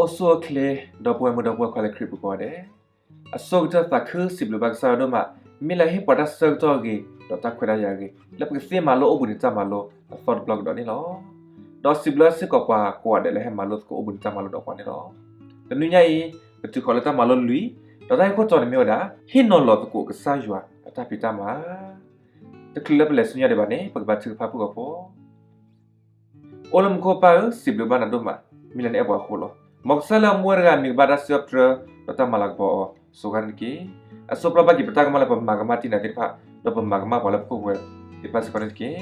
အိၣ်ဆူၣ်အိၣ်ချ့ ဒီပုၢ်ဝဲၢ်မုၣ်ဒီပုၢ်ဝဲၢ်ခွါလၢခရံာ်ပူၤကိးဂၤဒဲး, အဆိကတၢၢ်သးခုစံးဘျုးဘၣ်ကစၢ်ယွၤဒိၣ်မး, မ့ၢ်လၢအဟ့ၣ်ပှၤတၢ်ဆၢကတီၢ်အဂ့ၤ ဒီးတၢ်ခွဲးတၢ်ယာ်အဂ့ၤ လၢပကသ့မၤလိအိၣ်ဘှံးနံၤတၢ်မၤလိအသီတဘျီကဒီးန့ၣ်လီၤ. ဒီးစံးဘျုးစ့ၢ်ကီးပှၤကိးဂၤဒဲးလၢဟဲမၤလိသကိးအိၣ်ဘှံးနံၤတၢ်မၤလိဒီးပှၤန့ၣ်လီၤ. တနွံညါအံၤ ပတုၤဃီၤလၢတၢ်မၤလိလွံၢ်, ဒီးတၢ်ဂ့ၢ်ခိၣ်တီန့ၣ်မ့ၢ်ဝဲဒၣ် ဟ့ၣ်နီၤလီၤသကိးကစၢ်ယွၤအတၢ်ဖံးတၢ်မၤ. တချုးလၢပလဲၤဆူညါဒံးဘၣ်န့ၣ် ပကဘါထုကဖၣ်ဖုၣ်ကိာ်ဖိ. အိၣ်လၢမူခိၣ်ပၢ်ဧၢ, စံးဘျုးဘၣ်နၤဒိၣ်မး, မ့ၢ်လၢနအဲၣ်ပှၤအဃိလီၤ. မ်ကစၢ်လၢအမူဝဲတဂၤအမံၤကဘၣ်တၢ်စံးထီၣ်ပတြၢၤ ဒီးတၢ်မၤလၤကပီၤအီၤ ဆိးဂါန့ၣ်တက့ၢ်. အစိပျီဘၣ်က့ၤပတၢ်ကမၣ်လၢပမၤကမၣ်တံၢ်နၤသ့ၣ်တဖၣ်, ဒီးပမၤကမၣ်ပှၤလၢပခိၣ်ပဝဲသ့ၣ်တဖၣ်စ့ၢ်ကီးန့ၣ်တက့ၢ်.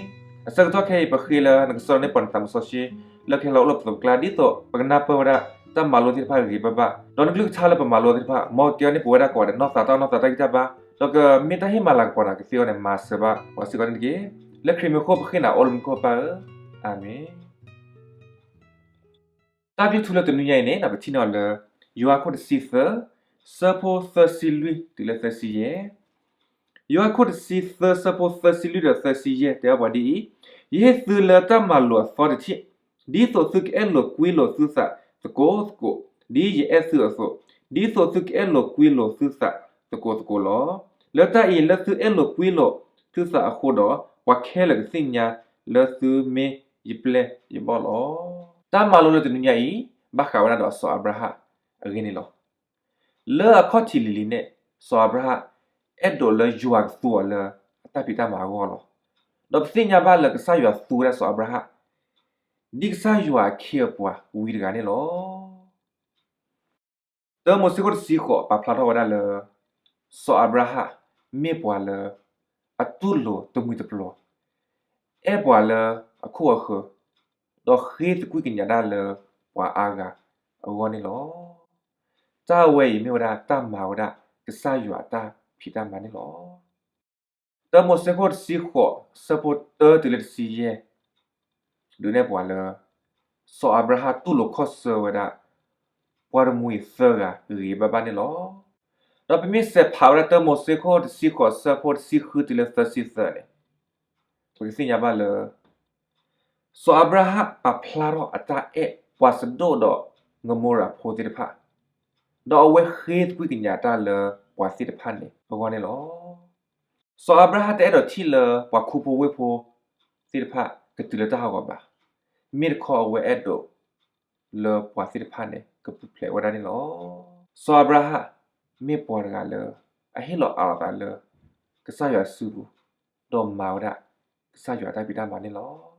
အဆၢကတီၢ်ခဲအံၤ ပဃ့လၢနကဆှၢလီၤန့ၢ်ပှၤနသးမုၢ်စီဆှံ လၢကဟဲလီၤအိၣ်လၢပသိးပကျါ ဒ်သိးပကနၢ်ပၢၢ်ဝဲဒၣ် တၢ်မၤလိသ့ၣ်တဖၣ်ဂ့ၤဂ့ၤဘၣ်ဘၣ်, ဒီးနကလုၢ်ကထါလၢပမၤလိသ့ၣ်တဖၣ် မ်ကကဲအီၤန့ၢ်ပဝဲဒၣ်ကိးဂၤဒဲးနီၢ်သးတၢ်နီၢ်သးတၢ်ဂံၢ်တၢ်ဘါ, ဒီးကမ့ၢ်တၢ်ဟ့ၣ်မၤလၤကပီၤနၤကသ့အဂီၢ်န့ၣ် မၤစၢၤဘၣ်ပှၤစ့ၢ်ကီးန့ၣ်တက့ၢ်. လၢခရံာ်မံၤအဃိပဃ့နၤ အိၣ်လၢမူခိၣ်ပၢ်ဧၢ, အၤမ့ၣ်. တၢ်ကလုၢ်ထူလၢတနွံညါအံၤန့ၣ် ပထံၣ်န့ၢ်အီၤလၢ ယိၤဟၣ်ခိၣ်တဆံသၢ ဆၢဖိသၢဆံလွံၢ်တုၤလၢသၢဆံယဲၢ်. ယိၤဟၣ်ခိၣ်တဆံသၢ ဆၢဖိသၢဆံလွံၢ်ဒီးသၢဆံယဲၢ် တဲဘၣ်ပှၤဒ်အံၤ, ယဟ့ၣ်သုလၢတၢ်မၤလိာ်အသီတထံၣ်, ဒ်သိးသုကအဲၣ်လိာ်ကွံလိာ်သုသးသကိးသကိး, ဒ်ယအဲၣ်သုအသိး, ဒ်သိးသုကအဲၣ်လိာ်ကွံလိာ်သုသးသကိးသကိးလီၤ. လၢတၢ်အံၤ လၢသုအဲၣ်လိာ်ကွံလိာ်သုသးအဃိဒီး ပှၤခဲလၢာ်ကသ့ၣ်ညါလၢသုမ့ၢ်ယပျဲၢ်ယဘီၣ်လီၤ. တၢ်မၤလိလၢတနွံညါအံၤ ဘၣ်ဃးဝဲဒၣ်ဒီးစီၤအၤဘြၤဟၣ်အဂ့ၢ်န့ၣ်လီၤ. လၢအခီၣ်ထံးလံၤလံၤန့ၣ် စီၤအၤဘြၤဟၣ် အဲၣ်ဒိးလၢယွၤကသူအီၤလၢအတၢ်ဖံးတၢ်မၤအဂီၢ်လီၤ. ဒီးပသ့ၣ်ညါဘၣ်လၢကစၢ်ယွၤသူဝဲဒၣ်စီၤအၤဘြၤဟၣ် ဒ်ကစၢ်ယွၤအခ့အပှၤဝံတဂၤန့ၣ်လီၤ. တၢမိၤၡ့ခိၣ်တဆံဃိး ပာ်ဖျါထီၣ်ဝဲဒၣ်လၢ စီၤအၤဘြၤဟၣ် မ့ၢ်ပှၤလၢ အတူၢ်လိာ်တမှံၤတပျီၤ, အဲၣ်ပှၤလၢအခိၣ်အဃၢၤ, ဒီးဃ့သကွံၢ်ကညးဒၣ်လၢပှၤအါဂၤအဂီၢ်န့ၣ်လီၤ. တၢ်ဝဲအံၤမ့ၢ်ဝဲဒၣ်တၢ်မၤဝဲဒၣ်ကစၢ်ယွၤအတၢ်ဖံးတၢ်မၤန့ၣ်လီၤ. တၢမိၤၡ့ခိၣ်တဆံဃိး ဆၢဖိတၢတုၤလၢတဆံယဲၢ် ဒုးနဲၣ်ပှၤလၢ စီၤအၤဘြၤဟၣ်တူၢ်လိာ်ခီၣ်ဆၢဝဲဒၣ် ပှၤတမှံၤသၢဂၤဂ့ၤဂ့ၤဘၣ်ဘၣ်န့ၣ်လီၤ. ဒီးပမ့ၢ်စဲးဖးဝဲဒၣ်တၢမိၤၡ့ခိၣ်တဆံဃိး ဆၢဖိတဆံဃုတုၤလၢသၢဆံသၢန့ၣ် ပကသ့ၣ်ညါဘၣ်လၢ စီၤအၤဘြၤဟၣ်ပာ်ဖျါထီၣ်အတၢ်အဲၣ်ပှၤစဒိၣ်ဒီးဂမိၤရၤဖိသ့ၣ်တဖၣ်, ဒီးအဝဲဃ့သကွံၢ်ကညးတၢ်လၢပှၤသ့ၣ်တဖၣ်န့ၣ်အဂီၢ်န့ၣ်လီၤ. စီၤအၤဘြၤဟၣ်တအဲၣ်ဒိးထံၣ်လၢပှၤခူဖိဝ့ၢ်ဖိသ့ၣ်တဖၣ်ကတုၤလၢတၢ်ဟးဂီၤဘၣ်. မ့ၢ်တခီအဝဲအဲၣ်ဒိး လၢပှၤသ့ၣ်တဖၣ်န့ၣ် ကပူၤဖျဲးဝဲဒၣ်န့ၣ်လီၤ. စီၤအၤဘြၤဟၣ် မ့ၢ်ပှၤတဂၤလၢ အဟ့ၣ်လီၤအးလီၤသးလၢ ကစၢ်ယွၤစုပူၤ, ဒီးမၤဝဲဒၣ် ကစၢ်ယွၤအတၢ်ဖံးတၢ်မၤန့ၣ်လီၤ.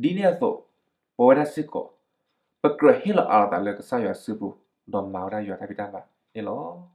ဒ်န့ၣ်အသိး ပဝဲဒၣ်စ့ၢ်ကီး ပကြၢးဟ့ၣ်လီၤအးလီၤသးလၢကစၢ်ယွၤစုပူၤ, ဒီးမၤဝဲဒၣ်ယွၤတၢ်ဖံးတၢ်မၤန့ၣ်လီၤ.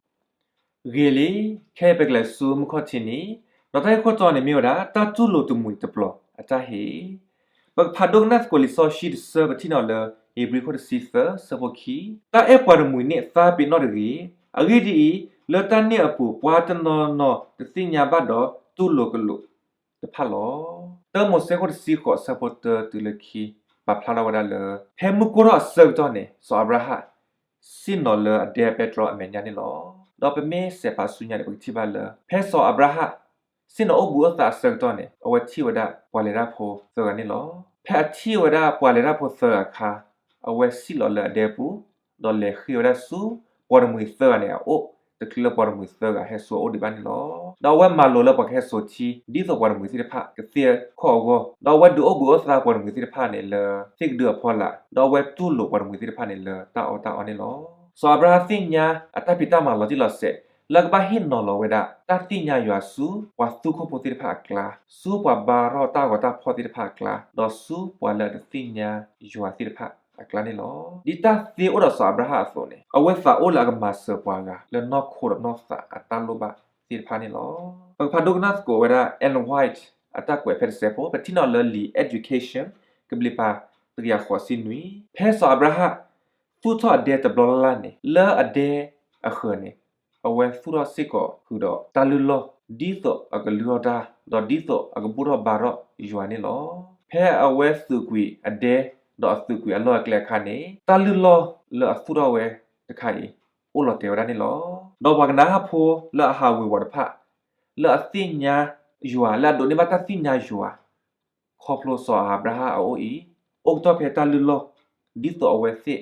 ဂ့ၤလံ, ခဲအံၤပကလဲၤဆူမုၢ်ခီၣ်ထံးန့ၣ်, ဒီးတၢ်ဂ့ၢ်ခိၣ်တီန့ၣ်မ့ၢ်ဝဲဒၣ် တၢ်တူၢ်လိာ်တမှံၤတပျီၤအတၢ်ဟ့ၣ်. ပကဖးဒိကနၣ်သကိးလံာ်စီဆှံတဆၢ ပထံၣ်န့ၢ်အီၤလၢ ဧ့ၤဘြံၤခိၣ်တဆံသၢ ဆၢဖိခံ, တၢ်အဲၣ်ပှၤတမှံၤန့ၣ်သါပ့ၤနီၣ်တဂ့ၤ. အဂ့ၢ်ဒ်အံၤ, လၢတၢ်န့ၣ်အပူၤ ပှၤတနီၤနီၤတသ့ၣ်ညါဘၣ်ဒီးတူၢ်လိာ်ကလူးတဖၣ်လီၤ. တၢမိၤၡ့ခိၣ်တဆံဃိး ဆၢဖိတၢတုၤလၢခံ ပာ်ဖျါထီၣ်ဝဲဒၣ်လၢ ဖဲမုၢ်ကိၢ်ထီၣ်အဆၢကတီၢ်န့ၣ် စီၤအၤဘြၤဟၣ် ဆ့ၣ်နီၤလၢအဒဲပဲတြီအမဲာ်ညါန့ၣ်လီၤ. ဒီးပမ့ၢ်စဲးဖးဆူညါန့ၣ် ပကထံၣ်ဘၣ်လၢ ဖဲစီၤအၤဘြၤဟၣ် ဆ့ၣ်နီၤအိၣ်ဘှံးအိၣ်သါအဆၢကတီၢ်န့ၣ် အဝဲထံၣ်ဝဲဒၣ်ပှၤလဲၤတၢ်ဖိသၢဂၤန့ၣ်လီၤ. ဖဲအထံၣ်ဝဲဒၣ်ပှၤလဲၤတၢ်ဖိသၢဂၤအခါ အဝဲစံၣ်လီၤလၢအဒဲပူၤ, ဒီးလဲၤဃ့ဝဲဒၣ်ဆူ ပှၤတမှံၤသၢဂၤန့ၣ်အအိၣ်, တချုးလၢပှၤတမှံၤသၢဂၤဟဲစိာ်အိၣ်ဒံးဘၣ်န့ၣ်လီၤ. ဒီးအဝဲမၤလိာ်လၢပှၤကဟဲစိာ်ထံ ဒ်သိးပှၤတမှံၤသ့ၣ်တဖၣ်ကသ့အခီၣ်အဂီၢ်, ဒီးအဝဲဒုးအိၣ်ဘှံးအိၣ်သါပှၤတမှံၤသ့ၣ်တဖၣ်န့ၣ်လၢ သ့ၣ်ကဒုအဖီလာ်, ဒီးအဝဲတူၢ်လိာ်ပှၤတမှံၤသ့ၣ်တဖၣ်န့ၣ်လၢတၢ်အီၣ်တၢ်အီန့ၣ်လီၤ. စီၤအၤဘြၤဟၣ်သ့ၣ်ညါအတၢ်ဖံးတၢ်မၤလီၤတံၢ်လီၤဆဲး လၢအကဘၣ်ဟ့ၣ်နီၤလီၤဝဲဒၣ် တၢ်သ့ၣ်ညါယွၤဆူ ပှၤသူခိၣ်ဖိသ့ၣ်တဖၣ်အကျါ, ဆူပှၤဘါထီၣ်တၢ်ဂီၤတၢ်ဖီၣ်သ့ၣ်တဖၣ်အကျါ, ဒီးဆူပှၤလၢအတသ့ၣ်ညါယွၤသ့ၣ်တဖၣ်အကျါန့ၣ်လီၤ. ဒ်တၢ်သ့အိၣ်ဒီးစီၤအၤဘြၤဟၣ်အသိးန့ၣ် အဝဲသးအိၣ်လၢအကမၤစၢၤပှၤဂၤ လၢနီၢ်ခိဒီးနီၢ်သးအတၢ်လိၣ်ဘၣ်သ့ၣ်တဖၣ်န့ၣ်လီၤ. ပကဖးဒိကနၣ်သကိးဝဲဒၣ် Ellen White အတၢ်ကွဲးဖဲတစဲးဖိ, ပထံၣ်န့ၢ်အီၤလၢလံာ် Education ကဘျံးပၤတကယၤဃိးဆံနွံ, ဖဲစီၤအၤဘြၤဟၣ် သူၣ်ထီၣ်အဒဲတဘျီလၢ်လၢ်န့ၣ် လၢအဒဲအဃၢၤန့ၣ် အဝဲသူၣ်ထီၣ်စ့ၢ်ကီးဃုာ်ဒီးတၢ်လုၢ်လီၢ် ဒ်သိးအကလုၢ်ထီၣ်တၢ် ဒီးဒ်သိးအကဘူၣ်ထီၣ်ဘါထီၣ်ယွၤန့ၣ်လီၤ. ဖဲအဝဲသုးကွံာ်အဒဲ ဒီးအသုးကွံာ်အလီၢ်အကျဲအခါန့ၣ် တၢ်လုၢ်လီၢ်လၢအသူၣ်ထီၣ်ဝဲတခါအံၤ အိၣ်လီၤတဲာ်ဝဲဒၣ်န့ၣ်လီၤ. ဒီးပှၤကနၤအၣ်ဖိလၢအဟးဝ့ၤဝီၤတဖၣ် လၢအသ့ၣ်ညါယွၤ လၢအဒိးန့ၢ်ဘၣ်တၢ်သ့ၣ်ညါယွၤ ခီဖျိစီၤအၤဘြၤဟၣ်အအိၣ်အံၤ အိၣ်ကတီၢ်ဖဲတၢ်လုၢ်လီၢ် ဒ်သိးအဝဲသ့ၣ်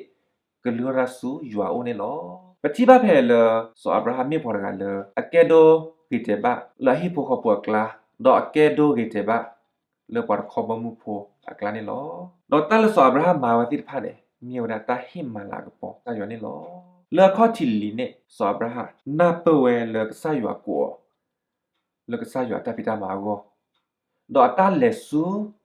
က ကလုၢ်ထီၣ်တၢ်ဆူယွၤအအိၣ်န့ၣ်လီၤ. ပထံၣ်ဘၣ်ဖဲလၢ စီၤအၤဘြၤဟၣ်မ့ၢ်ပှၤတဂၤလၢ အကဲဒိဂ့ၤတဲာ်ဘၣ်လၢအဟံၣ်ဖိဃီဖိအကျါ, ဒီးအကဲဒိဂ့ၤတဲာ်ဘၣ် လၢပှၤတခီဘီမုၢ်ဖိအကျါန့ၣ်လီၤ. ဒီးတၢ်လၢစီၤအၤဘြၤဟၣ်မၤဝဲသ့ၣ်တဖၣ်န့ၣ် မ့ၢ်ဝဲဒၣ်တၢ်ဟ့ၣ်မၤလၤကပီၤကစၢ်ယွၤန့ၣ်လီၤ. လၢအခီၣ်ထံးလံၤန့ၣ် စီၤအၤဘြၤဟၣ်နၢ်ပၢၢ်ဝဲလၢကစၢ်ယွၤကိးအီၤ လၢကစၢ်ယွၤအတၢ်ဖံးတၢ်မၤအဂီၢ်, ဒီးအတၢ်လဲၤဆူ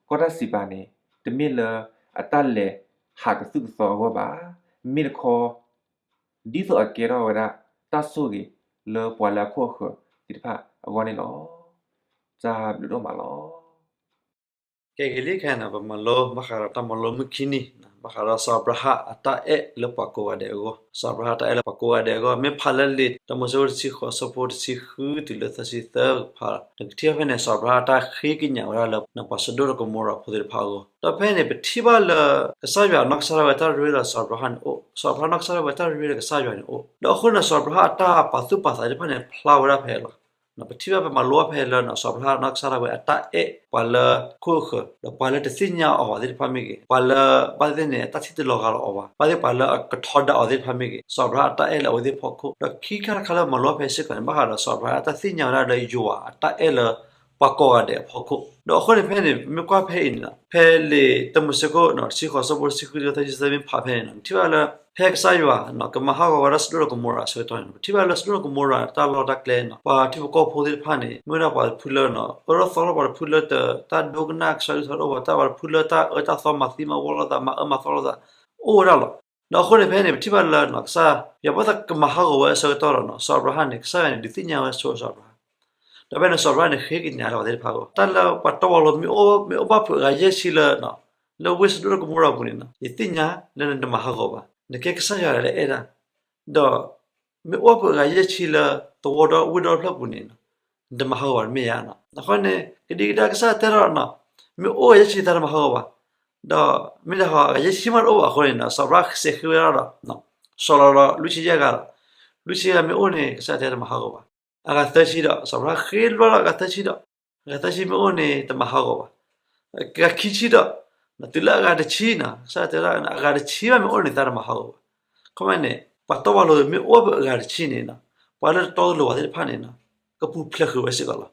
ကီၢ်တၢ်စံးပာ်န့ၣ် တမ့ၢ်လၢအတၢ်လဲၤဟးကသုၣ်ကသီအဂီၢ်ဘၣ်. မ့မ့ၢ်တခီ ဒ်သိးအကဲထီၣ်ဝဲဒၣ်တၢ်ဆိၣ်ဂ့ၤလၢပှၤလၢအခိၣ်အဃၢၤသ့ၣ်တဖၣ်အဂီၢ်န့ၣ်လီၤ. တၢ်ဘျုးဒိၣ်မးလီၤ. ကဲက့ၤလံခဲအံၤန့ၣ် ပမၤလိဘၣ်ဃးဒီးတၢ်မၤလိမုၢ်ခံနံၤ ဘၣ်ဃးဒီးစီၤအၤဘြၤဟၣ်အတၢ်အဲၣ်လၢပှၤကိးဂၤဒဲးအဂီၢ်, စီၤအၤဘြၤဟၣ်အတၢ်အဲၣ်လၢပှၤကိးဂၤဒဲးအဂီၢ်, မ့ၢ်ဖးလၢလံာ်တၢမိၤၡ့ တဆံဃိးဆၢဖိတဆံဃုတုၤလၢသၢဆံသၢဖး, နကထံၣ်ဘၣ်ဖဲန့ၣ် စီၤအၤဘြၤဟၣ်အတၢ်ဃ့ကညးဝဲဒၣ်လၢ ပှၤစဒိၣ်ဒီးကမိၤရၤဖိသ့ၣ်တဖၣ်အဂီၢ်, ဒီးဖဲန့ၣ် ပထံၣ်ဘၣ်လၢ ကစၢ်ယွၤနီၢ်ကစၢ်ဒၣ်ဝဲတၢ်ရ့ဒီးစီၤအၤဘြၤဟၣ်န့ၣ်အိၣ်, စီၤအၤဘြၤဟၣ်နီၢ်ကစၢ်ဒၣ်ဝဲတၢ်ရ့ဒီးကစၢ်ယွၤန့ၣ်အိၣ်, ဒီးအဃိန့ၣ် စီၤအၤဘြၤဟၣ်အတၢ်ပာ်သူၣ်ပာ်သးသ့ၣ်တဖၣ်န့ၣ် ဖျါဝဲဒၣ်ဖဲအံၤလီၤ. ပထံၣ်ဘၣ် ပမၤလိဘၣ်ဖဲအံၤလၢ စီၤအၤဘြၤဟၣ်နီၢ်ကစၢ်ဒၣ်ဝဲအတၢ်အဲၣ်ပှၤလၢတသ့ၣ်ညါအီၤဘၣ်သ့ၣ်တဖၣ်မ့ၢ်ဂ့ၤ, ပှၤလၢဘၣ်သ့ၣ်သ့ၣ်န့ၣ် အတၢ်ထံၣ်တလီၤဂာ်လၢအီၤဘၣ်, ဘၣ်သ့ၣ်ပှၤလၢအကထီဒါအီၤသ့ၣ်တဖၣ်မ့ၢ်ဂ့ၤ, စီၤအၤဘြၤဟၣ်အတၢ်အဲၣ်လၢအဝဲသ့ၣ်အဖီခိၣ်, ဒီးခံခါတခါလၢမၤလိဘၣ်ဖဲအံၤစ့ၢ်ကီးန့ၣ် ဘၣ်ဃးဒီးစီၤအၤဘြၤဟၣ်အတၢ်သ့ၣ်ညါဝဲဒၣ်လၢယွၤအတၢ်အဲၣ်လၢ ပှၤကိးဂၤဒဲးအဖီခိၣ်, ဒီးအဃိန့ၣ်ဖဲန့ၣ် ပမ့ၢ်ကွၢ်ဖဲအံၤန့ၣ်လီၤ, ဖဲလံာ်တၢမိၤၡ့ခိၣ် တဆံဃိးဆၢဖိတဆံဃုတုၤလၢသၢဆံသၢမ့ၢ်ဖးဖဲန့ၣ်လီၤ, ပထံၣ်ဘၣ်လၢ ဖဲကစၢ်ယွၤ ကမၤဟးဂီၤဝဲဒၣ်စဒိၣ်ဒီးကမိၤရၤအဆၢကတီၢ်န့ၣ်လီၤ, ပထံၣ်ဘၣ်လၢစဒိၣ်ဒီးကမိၤရၤတၢ်လီၢ်တၢ်ကျဲန့ၣ်လီၤ, ပှၤထံဖိကီၢ်ဖိသ့ၣ်တဖၣ်န့ၣ် မ့ၢ်ဝဲဒၣ်ပှၤတဖုလၢ အၢထီၣ်သီထီၣ် ပှၤတဖုလၢ တၢ်ဒိကနၣ်ကစၢ်ယွၤတအိၣ်ဘၣ်, တၢ်ပှၤတဖုလၢတၢ်အၢတၢ်သီမၤသံမၤဝီလိာ်သး မၤအၢမၤသီလိာ်သး အိၣ်ဝဲဒၣ်လီၤ. ဒီးအဃိန့ၣ်ဖဲန့ၣ် ပထံၣ်ဘၣ်လၢ ကစၢ်ယွၤဘၣ်သးကမၤဟးဂီၤဝဲအဆၢကတီၢ်ဒီး စီၤအၤဘြၤဟၣ်န့ၣ် ကစၢ်ယွၤန့ၣ် ဒုးသ့ၣ်ညါဝဲဆိစီၤအၤဘြၤဟၣ်, ဒီးဖဲန့ၣ် စီၤအၤဘြၤဟၣ်န့ၣ် ဃ့ကညးလၢပှၤသ့ၣ်တဖၣ်အဂီၢ်, တၢ်လၢပှၤတီပှၤလိၤ မ့ၢ်အိၣ်ဘၣ်ဖုးအဂၤယဲၢ်ဆံလၢ လၢဝ့ၢ်စဒိၣ်ဒီးကမိၤရၤအပူၤန့ၣ်လီၤ, ယသ့ၣ်ညါလၢနတမၤဟးဂီၤဘၣ်, နကဲကစၢ်ယွၤလၢအဲၣ်တၢ်, ဒီးမ့ၢ်အိၣ်ဘၣ်ဖုးအဂၤယဲၢ်ဆံလၢသဝီဒီးဝ့ၢ်ဒီဖျၢၣ်ပူၤန့ၣ် နတမၤဟးဂီၤဘၣ်တမ့ၢ်ဧါ. အဃိန့ၣ် ကဒံကဒါကစၢ်ယွၤတဲထီၣ် မ့ၢ်အိၣ်ယဲၢ်ဆံတၢ်တမၤဟးဂီၤဘၣ်, ဒီးမ့ၢ်တဟးဂီၤအဂၤယဲၢ်ဆံမးတအိၣ်ဘၣ်အဃိန့ၣ် စီၤအၤဘြၤဟၣ်စဲးဃ့ဝဲဒၣ်ဒီး စီၤလီၤဒီးလွံၢ်ဆံယဲၢ်ဂၤလီၤ, လွံၢ်ဆံယဲၢ်ဂၤမ့ၢ်အိၣ်န့ၣ် ကစၢ်ယွၤတဲတမၤဟးဂီၤဘၣ်, အဂၤသၢဆံဒီး စီၤအၤဘြၤဟၣ်ဃ့လီၤဒီးအဂၤသၢဆံဒီး အဂၤသၢဆံမ့ၢ်အိၣ်န့ၣ် တမၤဟးဂီၤဘၣ်, အဂၤခံဆံဒီး တုၤလၢအဂၤတဆံန့ၣ် ကစၢ်ယွၤတဲဒၣ် အဂၤတဆံဘၣ်မ့ၢ်အိၣ်န့ၣ် တၢ်တမၤဟးဂီၤဘၣ်, ခီမ့ၢ်န့ၣ် ပှၤတီပှၤလိၤမ့ၢ်အိၣ်ဘၣ်ဖုးအဂၤတဆံန့ၣ် ပှၤလၢတတီတလိၤဘၣ်သ့ၣ်တဖၣ်န့ၣ် ကပူၤဖျဲးဃုာ်ဝဲစ့ၢ်ကီးလီၤ.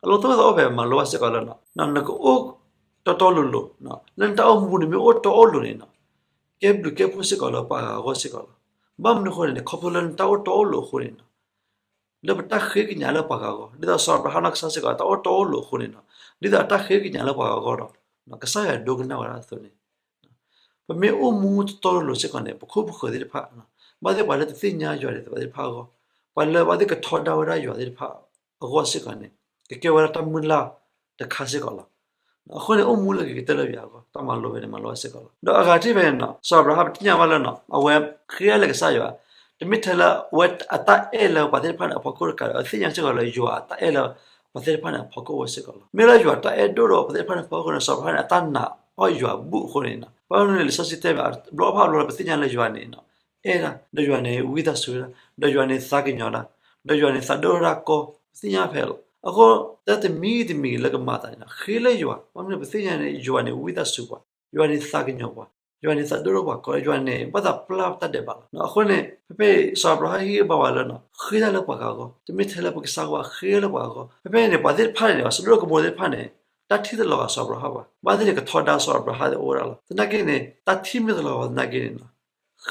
အလီၢ်တအိၣ်သးအိၣ်ဖဲမၤလိဘၣ်စ့ၢ်ကီးလၢ နကအိၣ်တီတီလိၤလိၤ, လၢနတၢ်အိၣ်မူန့ၣ်မ့ၢ်အိၣ်တီအိၣ်လိၤန့ၣ် ကဲဘျုးကဲဖှိၣ်စ့ၢ်ကီးလၢပှၤဂၤအဂီၢ်စ့ၢ်ကီးလီၤ. ဘၣ်မနုၤအဃိန့ၣ် ခီဖျိလၢနတၢ်အိၣ်တီအိၣ်လိၤအဃိန့ၣ် လၢပတၢ်ဃ့ကညးလၢပှၤဂၤအဂီၢ် ဒ်သိးစီၤအၤဘြၤဟၣ်နီၢ်ကစၢ်စ့ၢ်ကီး တၢ်အိၣ်တီအိၣ်လိၤအဃိန့ၣ် ဒ်သိးအတၢ်ဃ့ကညးလၢပှၤဂၤအဂီၢ်ဒီး ကစၢ်ယွၤဒိကနၣ်ဝဲဒၣ်အသိးန့ၣ် ပမ့ၢ်အိၣ်မူတီတီလိၤလိၤစ့ၢ်ကီးန့ၣ် ပခိၣ်ပဃၢၤသ့ၣ်တဖၣ် ဘၣ်သ့ၣ်ပှၤလၢတသ့ၣ်ညါယွၤဒ်သိးပှၤသ့ၣ်တဖၣ်အဂီၢ်, ပှၤလၢဘၣ်သ့ၣ်ကထီဒါဝဲဒၣ်ယွၤသ့ၣ်တဖၣ်အဂီၢ်စ့ၢ်ကီးန့ၣ် ကကဲဝဲဒၣ်တၢ်မုၢ်လၢ်တခါစ့ၢ်ကီးလီၤ. အဃိန့ၣ် အိၣ်မူလၢအဂ့ၤကတၢၢ်လၢယွၤအဂီၢ် တၢ်မၤလိဖဲန့ၣ် မၤလိဘၣ်စ့ၢ်ကီးလီၤ. ဒီးအဂၤတထံၣ်ဖဲန့ၣ် စီၤအၤဘြၤဟၣ်ပသ့ၣ်ညါဘၣ်လၢ အဝဲဃ့ဒၣ်လၢကစၢ်ယွၤ တမ့ၢ်ထဲလၢအဝဲအတၢ်အဲၣ်လၢပှၤသ့ၣ်တဖၣ်န့ၣ် အဖီခိၣ်တကးဒီး အသ့ၣ်ညါစ့ၢ်ကီးလၢယွၤအတၢ်အဲၣ်လၢပှၤသ့ၣ်တဖၣ်န့ၣ် အဖီခိၣ်ဝဲစ့ၢ်ကီးလီၤ. မ့ၢ်လၢယွၤတၢ်အဲၣ်ဒိၣ်ဒီးပှၤသ့ၣ်တဖၣ်န့ၣ်အဖီခိၣ်န့ၣ် စီၤအၤဘြၤဟၣ်န့ၣ် အတၢ်နာ်အီၣ်ယွၤဘူၣ်အဃိန့ၣ် ဘၣ်မနုၤလဲၣ် လံာ်စီဆှံတဲဘၣ် ဘျီအဖၣ်ဘျီလၢပသ့ၣ်ညါလၢယွၤန့ၣ် အဲၣ်ဒၣ် ဒီးယွၤန့ၣ်ဝံသးစူၤဝဲဒၣ် ဒီးယွၤန့ၣ်သးကညီၤဒၣ် ဒီးယွၤန့ၣ်သးဒိၣ်ထီၣ်ဒၣ်ကီ ပသ့ၣ်ညါဖဲလီၤ. အဃိ တၢ်တမံၤတမံၤလၢကမၤအသးန့ၣ် ဃ့လၢယွၤ ဘၣ်မနုၤပသ့ၣ်ညါန့ၣ် ယွၤန့ၣ်ဝံသးစူၤပှၤ ယွၤန့ၣ်သးကညီၤပှၤ ယွၤန့ၣ်သးဒိၣ်ထီၣ်ပှၤကီ ယွၤန့ၣ်ဘၣ်သးပျၢ်ပတၢ်ဒဲးဘးလီၤ. အဃိန့ၣ် ဖဲဖဲစီၤအၤဘြၤဟၣ်ဟ့ၣ်ဂံၢ်ဟ့ၣ်ဘါပှၤလၢ ဃ့တၢ်လၢပှၤဂၤအဂီၢ် တမ့ၢ်ထဲလၢပကစၢ်အဂီၢ် ဃ့လၢပှၤဂၤအဂီၢ် ဖဲဖဲန့ၣ် ပှၤသ့ၣ်တဖၣ်န့ၣ် စဒိၣ်ကမိၤသ့ၣ်တဖၣ်န့ၣ် တၢ်ထံၣ်တလီၤဂာ်စီၤအၤဘြၤဟၣ်ဘၣ် ဘၣ်သ့ၣ်န့ၣ် ကထီဒါစီၤအၤဘြၤဟၣ်သ့ၣ်အိၣ်ဝဲဒၣ်လီၤ. သနာ်က့န့ၣ် တၢ်ထံၣ်မ့ၢ်တလီၤဂာ်သနာ်က့န့ၣ်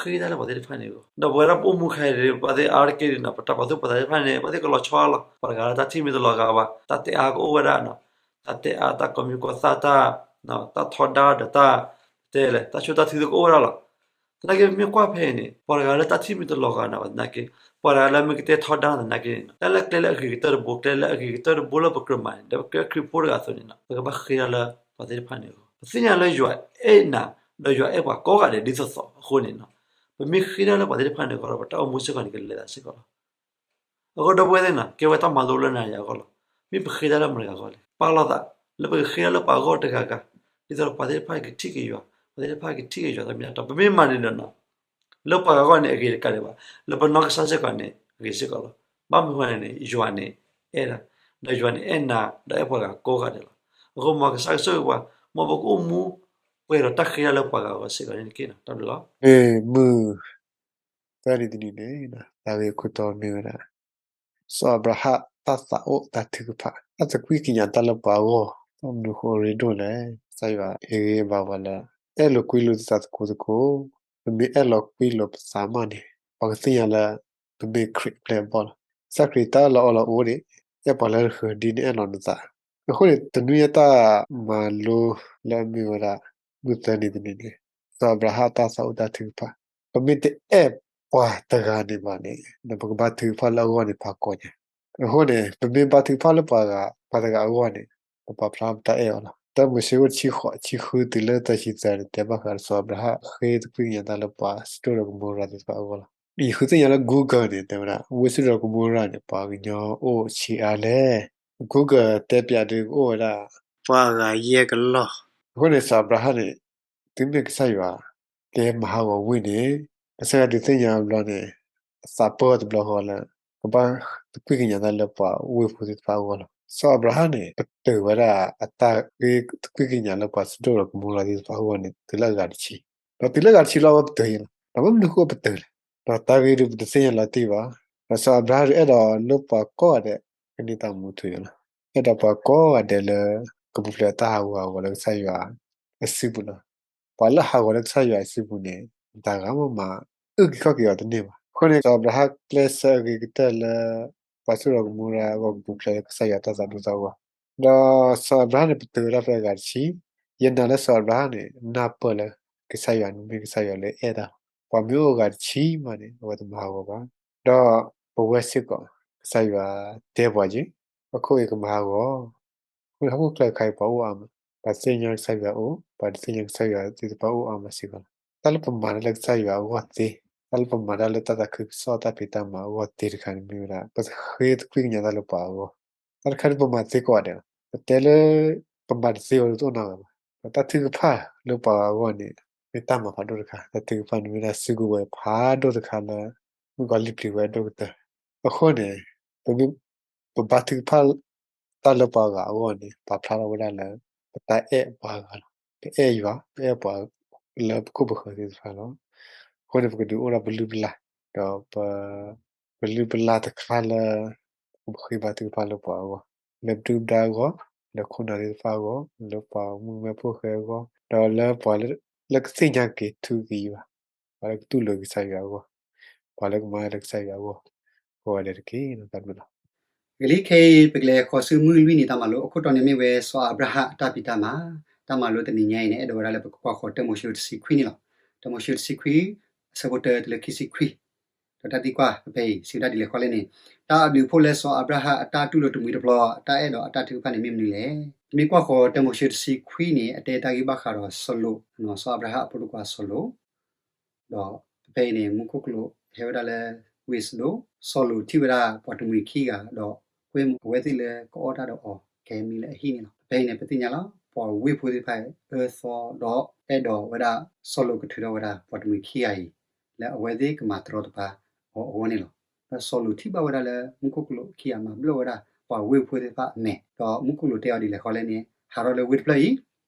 ဃ့တၢ်လၢပှၤသ့ၣ်တဖၣ်န့ၣ်အဂီၢ် ဒီးပဝဲဒၣ်ပအိၣ်မူခဲအံၤ ပှၤသ့ၣ်အါတက့ၢ်န့ၣ် ပတၢ်ပာ်သူၣ်ပာ်သးသ့ၣ်တဖၣ်န့ၣ် ပှၤသ့ၣ်ကလီၤဆီလီၤ ပှၤတဂၤလၢတၢ်ထံၣ်မ့ၢ်တလီၤဂာ်ဘၣ် တၢ်တဲအါကအိၣ်ဝဲဒၣ် တၢ်တဲအါ တၢ်ကိးမံၤကိးသၣ်တၢ် တၢ်ထီဒါဒီးတၢ် တဲလဲၣ် တၢ်ဆိၣ်တၢ်ထုသ့ၣ်ကအိၣ်ဝဲဒၣ်လီၤ. သနာ်က့ပမ့ၢ်ကွၢ်ဖဲအံၤန့ၣ် ပှၤတဂၤလၢတၢ်ထံၣ်မ့ၢ်တလီၤဂာ်နၤဘၣ်သနာ်က့ ပှၤတဂၤလၢမ့ၢ်ကတဲထီဒါနၤသနာ်က့န့ၣ် တၢ်လၢကျဲလၢအဂ့ၤကတၢၢ်တဘိ ကျဲလၢအဂ့ၤကတၢၢ်တဘိလၢပကြၢးမၤန့ၣ် ဒီးပကဲခရံာ်ဖိတဂၤအသိးန့ၣ် ပကဘၣ်ဃ့တၢ်လၢပှၤသ့ၣ်တဖၣ်န့ၣ်အဂီၢ် ပသ့ၣ်ညါလၢယွၤအဲၣ်နၤ ဒီးယွၤအဲၣ်ပှၤကိးဂၤဒဲးဒ်သိးသိးအဃိန့ၣ် ပမ့ၢ်ဃ့တၢ်လၢပှၤသ့ၣ်တဖၣ်န့ၣ်အဂီၢ်ဒီး ပတၢ်အိၣ်မူစ့ၢ်ကီးန့ၣ် ကလဲၤသးစ့ၢ်ကီးလီၤ. အဃိဒီပုၢ်ဝဲၢ်သ့ၣ်န့ၣ် ကဲဝဲတၢ်မၤလိလၢနၤယၤအဂီၢ်လီၤ. မ့ၢ်ပဃ့တၢ်လၢမတၤတဂၤအဂီၢ်လဲၣ် ပာ်လီၤသး လၢပကဃ့တၢ်လၢပှၤဂၤတဂၤဂၤ ဒ်သိးဒီးပှၤသ့ၣ်တဖၣ်ကထံၣ်က့ၤယွၤ ပှၤသ့ၣ်တဖၣ်ကထံၣ်က့ၤယွၤတၢ်မ့ၢ်တၢ်တီ ပမ့ၢ်မၤန့ၣ်ဒီး လၢပှၤဂၤအဂီၢ်န့ၣ် အဂ့ၤတကးဒံးဘၣ် လၢပနီၢ်ကစၢ်စ့ၢ်ကီးန့ၣ် ဂ့ၤစ့ၢ်ကီးလီၤ. ဘၣ်မနုၤဃိန့ၣ်န့ၣ် ယွၤန့ၣ်အဲၣ်ဒၣ် ဒီးယွၤန့ၣ်အဲၣ်နၤ ဒီးအဲၣ်ပှၤဂၤကိးဂၤဒဲးလီၤ. အဃိမ်ကစၢ်ကဆိၣ်ဂ့ၤပှၤ မ်ပကအိၣ်မူ ပှဲၤဒီးတၢ်ဃ့တၢ်လၢပှၤဂၤအဂီၢ်စ့ၢ်ကီးန့ၣ်တက့ၢ်နီၤ. တၢ်ဘျုးလီၤ. မုၢ်သၢနံၤတနံၤန့ၣ် တၢ်ဂ့ၢ်အခိၣ်တီမ့ၢ်ဝဲဒၣ် စီၤအၤဘြၤဟၣ်တၢ်သးအိၣ်တၢ်ထုကဖၣ်, တၢ်သကွံၢ်ကညးတၢ်လၢပှၤအဂီၢ်, ဘၣ်မနုၤဃိအရ့ဒိၣ်လဲၣ်. ကစၢ်ယွၤဟ့ၣ်ဂံၢ်ဘါပှၤလၢ အဲၣ်လိာ်ကွံလိာ်သးသကိးသကိး, ပမ့ၢ်အဲၣ်လိာ်ကွံလိာ်ပသးမးန့ၣ် ပှၤကသ့ၣ်ညါလၢ ပမ့ၢ်ခရံာ်အပျဲၢ်အဘီၣ်လီၤ. ကစၢ်ခရံာ်တၢ်အၢၣ်လီၤအီလီၤအိၣ်န့ၣ် အဲၣ်ပှၤလၢတဃၢၤဒ်န့ၣ်အဲၣ်လီၤနသး. အဃိန့ၣ် တနွံအတၢ်မၤလိလၢအမ့ၢ်ဝဲဒၣ် မုၢ်သၢနံၤတနံၤန့ၣ် စီၤအၤဘြၤဟၣ်တၢ်သးအိၣ်တၢ်ထုကဖၣ်, ပမ့ၢ်တအဲၣ်ပှၤတဂၤန့ၣ်ဘၣ်န့ၣ် ဒီးပကဘါထုကဖၣ်လၢအဂီၢ်န့ၣ် ဖးကီညါ. အဃိန့ၣ် ပမ့ၢ်ဘါထုကဖၣ်လၢပှၤဂၤ ပှၤတဂၤအဂီၢ်န့ၣ် ပပာ်ဖျါပတၢ်အဲၣ်အီၤလီၤ. တၢမိၤၡ့အခိၣ်တဆံဃိး တဆံဃုတုၤလၢသၢဆံသၢန့ၣ် တဲဘၣ်ဃးဒီးစီၤအၤဘြၤဟၣ်ဃ့သကွံၢ်ကညးတၢ်လၢပှၤစဒိၣ်ဒီးကမိၤရၤသ့ၣ်တဖၣ်အဂီၢ်လီၤ. ယဃုသ့ၣ်ညါလၢ Google န့ၣ် တဲဝဲဒၣ် ဝ့ၢ်စဒိၣ်ဒီးကမိၤရၤန့ၣ် ပှၤကညီအိၣ်ဆံးအါလဲၣ်. Google တဲပၠးဒုးကအိၣ်ဝဲဒၣ် ပှၤဂၤယဲၢ်ကလီၢ်. အဃိန့ၣ် စီၤအၤဘြၤဟၣ်န့ၣ် တုၤမ့ၢ်ကစၢ်ယွၤ ကဲမၤဟးဂီၤဝ့ၢ်န့ၣ် ကစၢ်ယွၤဒုးသ့ၣ်ညါအဘျီန့ၣ် အသးပၢၢ်တဘျီဃီလၢ ကဘါသကွံၢ်ကညးတၢ်လၢပှၤဝ့ၢ်ဖိသ့ၣ်တဖၣ်အဂီၢ်လီၤ. စီၤအၤဘြၤဟၣ်န့ၣ် ပတုာ်ဝဲဒၣ်အတၢ်ဃ့သကွံၢ်ကညးလၢပှၤစဒိၣ်ဒီးကမိၤရၤသ့ၣ်တဖၣ်အဂီၢ်န့ၣ် တုၤလၢအဂၤတဆံ, ဒီးတုၤလၢအဂၤတဆံလီၤဝဲပတုာ်ယံၤလီၤ. ဒီးဘၣ်မနုၤဃိပတုာ်လဲၣ်. ဒီးတၢ်ဂ့ၢ်ဒုးပတသ့ၣ်ညါလီၤတံၢ်ဘၣ်. ဒီးစီၤအၤဘြၤဟၣ်ဒုးအဲၣ်ဒိးလၢပှၤကိးဂၤဒဲး ကန့ၢ်တၢ်မူထူယိာ်လီၤ. အဲၣ်ဒိးပှၤကိးဂၤဒဲးလၢ ကပူၤဖျဲးတၢ်ဟးဂူာ်ဟးဂီၤလၢကစၢ်ယွၤအစုပူၤလီၤ. ပှၤလၢဟးဂီၤလၢကစၢ်ယွၤအစုပူၤန့ၣ် တဂၤမ့ၢ်မၤအုၣ်က့ၤခီၣ်က့ၤအီၤတန့ၢ်ဘၣ်. အဃိန့ၣ် စီၤအၤဘြၤဟၣ်ကျဲးစၢးအဂ့ၤကတၢၢ်လၢ ပှၤစဒိၣ်ဒီးကမိၤရၤအဂီၢ်ကပူၤဖျဲးလၢကစၢ်ယွၤတၢ်သးဒိၣ်သးဂီၤ, ဒီးစီၤအၤဘြၤဟၣ်န့ၣ် ပတုာ်ဝဲဒၣ်ဖဲအဂၤတဆံ, ယနာ်လၢစီၤအၤဘြၤဟၣ်န့ၣ် နၢ်ပၢၢ်လၢ ကစၢ်ယွၤန့ၣ်မ့ၢ်ကစၢ်ယွၤလၢအဲၣ်တၢ်လီၤ. ပှၤမ့ၢ်အိၣ်အဂၤတဆံမးန့ၣ် အဝဲတမၤဟးဂီၤဘၣ်. ဒီးပဝဲစ့ၢ်ကီး ကစၢ်ယွၤတဲပှၤက့ၤ, ပခိၣ်အံၤကမၤဟးဂီၤ အဃိန့ၣ် ဟီၣ်ခိၣ်ချၢတခါအံၤပှၤအိၣ်အါမး, ပှၤသ့ၣ်ညါကစၢ်ယွၤအိၣ်, ပှၤတသ့ၣ်ညါကစၢ်ယွၤသ့ၣ်တဖၣ်အိၣ်အါမးစ့ၢ်ကီးလီၤ. တၢ်လၢပမၤတၢ်လၢကစၢ်ယွၤအဂီၢ်သ့, တၢ်လၢပမၤတၢ်လၢတၢ်သးခုကစီၣ်တၢ်ဖံးတၢ်မၤအဂီၢ်သ့တခါန့ၣ်မ့ၢ်ဝဲဒၣ် ပဃ့သကွံၢ်ကညးတၢ်လၢပှၤအဂီၢ်, တၢ်တခါန့ၣ်ပမၤသ့ကိးဂၤဒဲးလီၤ. ပတဲလၢ ပမၤတသ့ဝဲတအိၣ်နီတဂၤဘၣ်. ဒီးတၢ်ထုကဖၣ်လၢပှၤအဂီၢ်န့ၣ် မ့ၢ်တၢ်မၤဖးဒိၣ်တခါ, တၢ်ထုကဖၣ်န့ၣ်မ့ၢ်ဒၣ်စုကဝဲၤဖးဒိၣ်တခါလၢ မုၣ်ကီၤလံၢ်ပျံၤဝဲအဒိၣ်ကတၢၢ်. အဃိန့ၣ် ပမ့ၢ် ပဘါထုကဖၣ်တၢ်လၢပှၤဂၤအဂီၢ်န့ၣ် ပာ်ဖျါထီၣ်ဝဲဒၣ်လၢ ပတၢ်အဲၣ်ပှၤဂၤလီၤ. ပအဲၣ်ယွၤ, ပအဲၣ်ပှၤလၢပခိၣ်ပဃၢၤသ့ၣ်တဖၣ်လီၤ. အဃိန့ၣ် ပကဒုးအိၣ်ဒီးပလုၢ်ပလၢ်, ဒီးပ ပလုၢ်ပလၢ်တခါလၢ ပဃ့ဘါထုကဖၣ်လၢပှၤအဂီၢ်, လၢဒုၣ်ဒါအဂီၢ်, လၢခိၣ်နၢ်သ့ၣ်တဖၣ်အဂီၢ်, လၢပှၤမုၣ်ကမဲဖိဃဲအဂီၢ်, ဒီးလၢပှၤလၢ လၢကသ့ၣ်ညါက့ၤထူက့ၤယွၤ, ပှၤလၢကတူၢ်လိာ်က့ၤကစၢ်ယွၤအဂီၢ်, ပှၤလၢကမၤလၢကစၢ်ယွၤအဂီၢ်, ကိးဂၤဒဲးတက့ၢ်. တၢ်ဘျုးလီၤ. ဂ့ၤလံခဲအံၤ ပကလဲၤဃီၤဆူမုၢ်လွံၢ်နံၤတၢ်မၤလိ အခိၣ်တီန့ၣ်မ့ၢ်ဝဲစီၤအၤဘြၤဟၣ်အတၢ်ဖံးတၢ်မၤ, တၢ်မၤလိတနံၤညါအံၤန့ၣ် အဲၣ်ဒိးဝဲဒၣ်လၢပကကွၢ်ဃီၤတၢမိၤၡ့တဆံခွံန့ၣ်လီၤ. တၢမိၤၡ့တဆံခွံ အဆၢဖိတၢတုၤလၢခံဆံခွံ, ဒီးတၢ်သံကွၢ်ဖဲအံၤ စံးဝဲဒၣ်ဒ်လဲၣ်ဃီလဲၣ်န့ၣ်, တၢ်အဘျုးအဖှိၣ်လၢစီၤအၤဘြၤဟၣ်အတၢ်တူၢ်လိာ်တမှံၤတပျီၤ အတၢ်အဲၣ်ဒီးအတၢ်ထုကဖၣ်န့ၣ်မ့ၢ်မနုၤလဲၣ်. ပမ့ၢ်ကွၢ်ဃီၤတၢမိၤၡ့တဆံခွံန့ၣ် အတဲတၢ်ဂ့ၢ်ဘၣ်ဃးဒီးစီၤလိာ်, စီၤအၤဘြၤဟၣ်အဖိဒိၣ်ခွါစီၤလိာ် ဒီးဖဲအံၤန့ၣ် မူခိၣ်ကလူးဟဲဝဲဒၣ်လၢဝ့ၢ်စဒိၣ်, စီၤလိာ်ထံၣ်ဝဲဒၣ်ပှၤတမှံၤခံဂၤ ဒီးကွဲမုာ်အဝဲသ့ၣ်လၢကအီၣ်တၢ်ဒီးအီၤ ကဟဲမံလၢအဟံၣ်န့ၣ်လီၤ. ဖဲအံၤန့ၣ် ပသ့ၣ်ညါလီၤ ပှၤဝ့ၢ်ဖိသ့ၣ်တဖၣ်အံၤ အၢသီဒီးအဲၣ်ဒိးဝဲဒၣ် စီၤလိာ်ကထုးထီၣ်ဝဲဒၣ်ပှၤတမှံၤခံဂၤအံၤ လၢအဝဲသ့ၣ်ကမၤတရီတပါအီၤအဂီၢ်န့ၣ်လီၤ. ဒီးစီၤလိာ်ထံၣ်ဘၣ်ဝဲဒၣ်လၢ မူခိၣ်ကလူးခံဂၤမၤဘျီၣ်ဝဲဒၣ် ပှၤဝ့ၢ်ဖိသ့ၣ်တဖၣ်အမဲာ်, ဒီးမူခိၣ်ကလူးတဲအီၤဒ်လဲၣ်ဃီလဲၣ်န့ၣ် ဟးထီၣ်လၢဝ့ၢ်တဖျၢၣ်